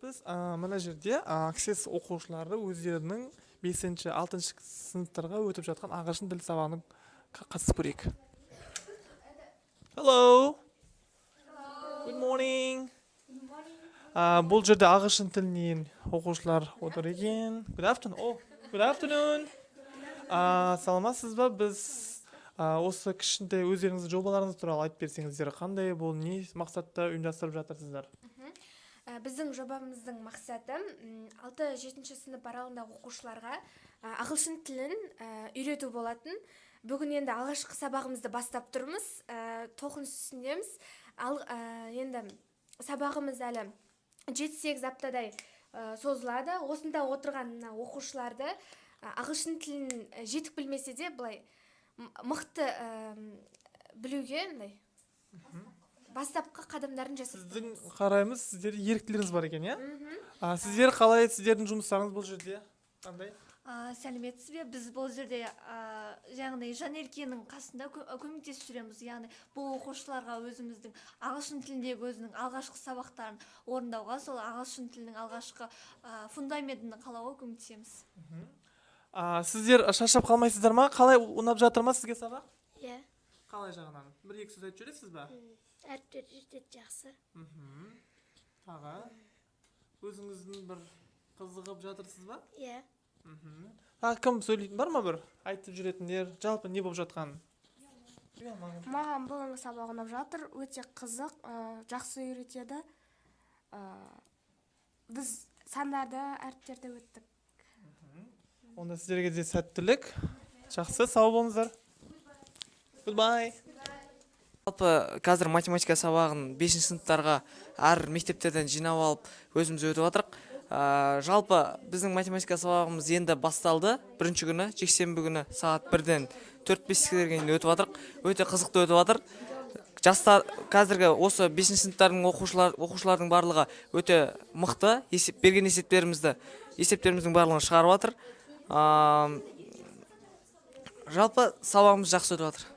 Біз мына жерде Access оқушылары өздерінің бесінші, алтыншы сыныптарға өтіп жатқан ағылшын тілі сабағына қатысып көрейік. Hello. Good morning. Бұл жерде ағылшын тілінен оқушылар отыр екен. Good afternoon. Oh, good afternoon. Саламатсыз ба? Біз осы кішкентай өздеріңіздің жобаларыңыз туралы айтып берсеңіздер, қандай бұл, не мақсатта ұйымдастырып жатырсыздар? Біздің жобамыздың мақсаты 6-7 сынып аралығындағы оқушыларға ағылшын тілін үйрету болатын. Бүгін енді алғашқы сабағымызды бастап тұрмыз, толқыныс үстіндеміз. Ал енді сабағымыз әлі 7-8 аптадай созылады. Осында отырған мына оқушыларды ағылшын тілін жетік білмесе де, былай мықты білуге мындай бастапқы қадамдарын жасап Сіздің қараймыз, сіздерде еріктілеріңіз бар екен, иә? Сіздер қалай, сіздердің жұмыстарыңыз бұл жерде қандай? Сәлеметсіз бе! Біз бұл жерде яғни Жанеркенің қасында көмектесіп жүреміз, яғни бұл оқушыларға өзіміздің ағылшын тіліндегі өзінің алғашқы сабақтарын орындауға, сол ағылшын тілінің алғашқы фундаментін қалауға көмектесеміз. Сіздер шаршап қалмайсыздар ма? Қалай, ұнап жатыр ма сізге сабақ? Иә. Қалай жағынан, бір екі сөз айтып жібересіз ба? Әріптер жетеді жақсы. Тағы өзіңіздің бір қызығып жатырсыз ба? Иә. Тағы кім сөйлейтін бар ма, бір айтып жүретіндер, жалпы не болып жатқанын? Ұялмаңыз. Маған бүгінгі сабақ ұнап жатыр, өте қызық, жақсы үйретеді. Біз сандарды, әріптерді өттік. Онда сіздерге де сәттілік. Жақсы, сау болыңыздар. Goodbye. Жалпы қазір математика сабағын бесінші сыныптарға әр мектептерден жинап алып, өзіміз өтіп жатырық. Жалпы біздің математика сабағымыз енді басталды. Бірінші күні, жексенбі күні сағат 1-ден 4-5-ке дейін өтіп жатырық. Өте қызықты өтіп жатыр. Жастар, қазіргі осы бесінші сыныптардың оқушылардың барлығы өте мықты есеп берген, есептеріміздің барлығын шығарып жатыр. Жалпы сабағымыз жақсы өтіп жатыр.